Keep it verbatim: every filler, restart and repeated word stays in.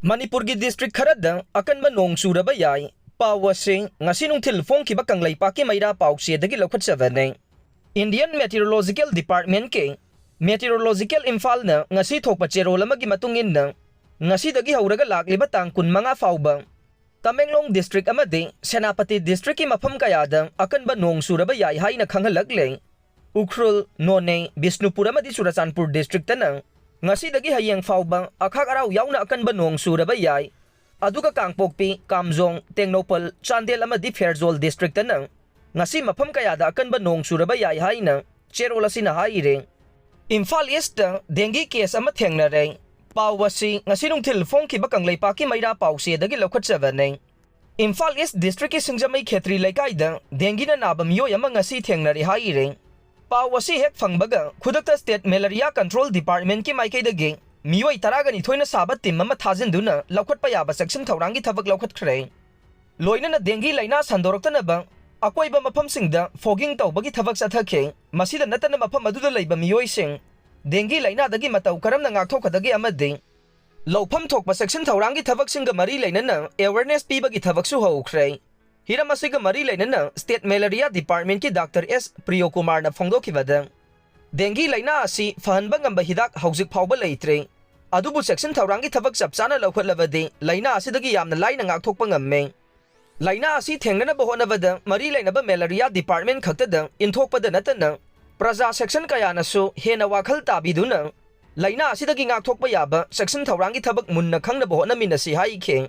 ꯃꯅꯤꯄꯨꯔꯒꯤ ꯗꯤꯁꯇ꯭ꯔꯤꯛ ꯈꯔꯗ ꯑꯀꯟꯕ ꯅꯣꯡ ꯆꯨꯔꯕ ꯌꯥꯏ꯫ ꯄꯥꯎ ꯑꯁꯤ ꯉꯁꯤ ꯅꯨꯡꯊꯤꯜ ꯐꯣꯡꯈꯤꯕ ꯀꯪꯂꯩꯄꯥꯛꯀꯤ ꯃꯩꯔꯥ ꯄꯥꯎꯆꯦꯗꯒꯤ ꯂꯧꯈꯠꯆꯕꯅꯤ꯫ Indian Meteorological Departmentꯀꯤ Meteorological Imphalꯅ ꯉꯁꯤ ꯊꯣꯛꯄ ꯆꯦꯔꯣꯜ ꯑꯃꯒꯤ ꯃꯇꯨꯡ ꯏꯟꯅ, ꯉꯁꯤꯗꯒꯤ ꯍꯧꯔꯒ ꯂꯥꯛꯂꯤꯕ ꯇꯥꯡ ꯀꯨꯟꯃꯉꯥ ꯐꯥꯎꯕ ꯇꯃꯦꯡꯂꯣꯡ ꯗꯤꯁꯇ꯭ꯔꯤꯛ ꯑꯃꯗꯤ ꯁꯦꯅꯥꯄꯇꯤ ꯗꯤꯁꯇ꯭ꯔꯤꯛꯀꯤ ꯃꯐꯝ ꯀꯌꯥꯗ ꯑꯀꯟꯕ ꯅꯣꯡ ꯆꯨꯔꯕ ꯌꯥꯏ ꯍꯥꯏꯅ ꯈꯪꯍꯜꯂꯛꯂꯦ꯫ ꯎꯈ꯭ꯔꯨꯜ, ꯅꯣꯅꯦ, ꯕꯤꯁꯅꯨꯄꯨꯔ ꯑꯃꯗꯤ ꯆꯨꯔꯆꯥꯟꯄꯨꯔ ꯗꯤꯁꯇ꯭ꯔꯤꯛꯇꯅ ꯉꯁꯤꯗꯒꯤ ꯍꯌꯦꯡ ꯐꯥꯎꯕ ꯑꯈꯥꯛ ꯑꯔꯥꯎ ꯌꯥꯎꯅ ꯑꯀꯟꯕ ꯅꯣꯡ ꯆꯨꯔꯕ ꯌꯥꯏ꯫ ꯑꯗꯨꯒ ꯀꯥꯡꯄꯣꯛꯄꯤ, ꯀꯥꯝꯖꯣꯡ, ꯇꯦꯡꯅꯧꯄꯜ, ꯆꯥꯟꯗꯦꯜ ꯑꯃꯗꯤ ꯐꯦꯔꯖꯣꯜ ꯗꯤꯁꯇ꯭ꯔꯤꯛꯇꯅ ꯉꯁꯤ ꯃꯐꯝ ꯀꯌꯥꯗ ꯑꯀꯟꯕ ꯅꯣꯡ ꯆꯨꯔꯕ ꯌꯥꯏ ꯍꯥꯏꯅ ꯆꯦꯔꯣꯜ ꯑꯁꯤꯅ ꯍꯥꯏꯔꯤ꯫ ꯏꯝꯐꯥꯜ ꯏꯁꯇ ꯗꯦꯡꯒꯤ ꯀꯦꯁ ꯑꯃ ꯊꯦꯡꯅꯔꯦ꯫ ꯄꯥꯎ ꯑꯁꯤ ꯉꯁꯤ ꯅꯨꯡꯊꯤꯜ ꯐꯣꯡꯈꯤꯕ ꯀꯪꯂꯩꯄꯥꯛꯀꯤ ꯃꯩꯔꯥ ꯄꯥꯎꯆꯦꯗꯒꯤ ꯂꯧꯈꯠꯆꯕꯅꯤ꯫ ꯏꯝꯐꯥꯜ ꯏꯁ ꯗꯤꯁꯇ꯭ꯔꯤꯛꯀꯤ ꯁꯤꯡꯖꯃꯩ ꯈꯦꯇ꯭ꯔꯤ ꯂꯩꯀꯥꯏꯗ ꯗꯦꯡꯒꯤꯅ ꯅꯥꯕ ꯃꯤꯑꯣꯏ ꯑꯃ ꯉꯁꯤ ꯊꯦꯡꯅꯔꯦ ꯍꯥꯏꯔꯦ꯫ ꯄꯥꯎ ꯑꯁꯤ ꯍꯦꯛ ꯐꯪꯕꯒ ꯈꯨꯗꯛꯇ ꯁ꯭ꯇꯦꯠ ꯃꯦꯂꯔꯤꯌꯥ ꯀꯟꯇ꯭ꯔꯣꯜ ꯗꯤꯄꯥꯔꯠꯃꯦꯟꯠꯀꯤ ꯃꯥꯏꯀꯩꯗꯒꯤ ꯃꯤꯑꯣꯏ ꯇꯔꯥꯒ ꯅꯤꯊꯣꯏꯅ ꯁꯥꯕ ꯇꯤꯝ ꯑꯃ ꯊꯥꯖꯤꯟꯗꯨꯅ ꯂꯧꯈꯠꯄ ꯌꯥꯕ ꯆꯦꯛꯁꯤꯟ ꯊꯧꯔꯥꯡꯒꯤ ꯊꯕꯛ ꯂꯧꯈꯠꯈ꯭ꯔꯦ꯫ ꯂꯣꯏꯅꯅ ꯗꯦꯡꯒꯤ ꯂꯥꯏꯅꯥ ꯁꯟꯗꯣꯔꯛꯇꯅꯕ ꯑꯀꯣꯏꯕ ꯃꯐꯝꯁꯤꯡꯗ ꯐꯣꯒꯤꯡ ꯇꯧꯕꯒꯤ ꯊꯕꯛ ꯆꯠꯊꯈꯤ꯫ ꯃꯁꯤꯗ ꯅꯠꯇꯅ ꯃꯐꯝ ꯑꯗꯨꯗ ꯂꯩꯕ ꯃꯤꯑꯣꯏꯁꯤꯡ ꯗꯦꯡꯒꯤ ꯂꯥꯏꯅꯥꯗꯒꯤ ꯃꯇꯧ ꯀꯔꯝꯅ ꯉꯥꯛꯊꯣꯛꯀꯗꯒꯦ ꯑꯃꯗꯤ ꯂꯧꯐꯝ ꯊꯣꯛꯄ ꯆꯦꯛꯁꯤꯟ ꯊꯧꯔꯥꯡꯒꯤ ꯊꯕꯛꯁꯤꯡꯒ ꯃꯔꯤ ꯂꯩꯅꯅ ꯑꯦꯋꯦꯔꯅꯦꯁ ꯄꯤꯕꯒꯤ ꯊꯕꯛꯁꯨ ꯍꯧꯈ꯭ꯔꯦ꯫ ꯍꯤꯔꯝ ꯑꯁꯤꯒ ꯃꯔꯤ ꯂꯩꯅꯅ ꯁ꯭ꯇꯦꯠ ꯃꯦꯂꯔꯤꯌꯥ ꯗꯤꯄꯥꯔꯠꯃꯦꯟꯠꯀꯤ ꯗꯥꯛꯇꯔ ꯑꯦꯁ ꯄ꯭ꯔꯤꯌꯣꯀꯨꯃꯥꯔꯅ ꯐꯣꯡꯗꯣꯛꯈꯤꯕꯗ, ꯗꯦꯡꯒꯤ ꯂꯥꯏꯅꯥ ꯑꯁꯤ ꯐꯍꯟꯕ ꯉꯝꯕ ꯍꯤꯗꯥꯛ ꯍꯧꯖꯤꯛ ꯐꯥꯎꯕ ꯂꯩꯇ꯭ꯔꯤ꯫ ꯑꯗꯨꯕꯨ ꯆꯦꯛꯁꯤꯟ ꯊꯧꯔꯥꯡꯒꯤ ꯊꯕꯛ ꯆꯞ ꯆꯥꯅ ꯂꯧꯈꯠꯂꯕꯗꯤ ꯂꯥꯏꯅꯥ ꯑꯁꯤꯗꯒꯤ ꯌꯥꯝꯅ ꯂꯥꯏꯅ ꯉꯥꯛꯊꯣꯛꯄ ꯉꯝꯃꯤ꯫ ꯂꯥꯏꯅꯥ ꯑꯁꯤ ꯊꯦꯡꯅꯅꯕ ꯍꯣꯠꯅꯕꯗ ꯃꯔꯤ ꯂꯩꯅꯕ ꯃꯦꯂꯔꯤꯌꯥ ꯗꯤꯄꯥꯔꯠꯃꯦꯟꯠ ꯈꯛꯇꯗ ꯏꯟꯊꯣꯛꯄꯗ ꯅꯠꯇꯅ ꯄ꯭ꯔꯖꯥ ꯁꯦꯛꯁꯟ ꯀꯌꯥꯅꯁꯨ ꯍꯦꯟꯅ ꯋꯥꯈꯜ ꯇꯥꯕꯤꯗꯨꯅ ꯂꯥꯏꯅꯥ ꯑꯁꯤꯗꯒꯤ ꯉꯥꯛꯊꯣꯛꯄ ꯌꯥꯕ ꯆꯦꯛꯁꯤꯟ ꯊꯧꯔꯥꯡꯒꯤ ꯊꯕꯛ ꯃꯨꯟꯅ ꯈꯪꯅꯕ ꯍꯣꯠꯅꯃꯤꯟꯅꯁꯤ ꯍꯥꯏꯈꯤ꯫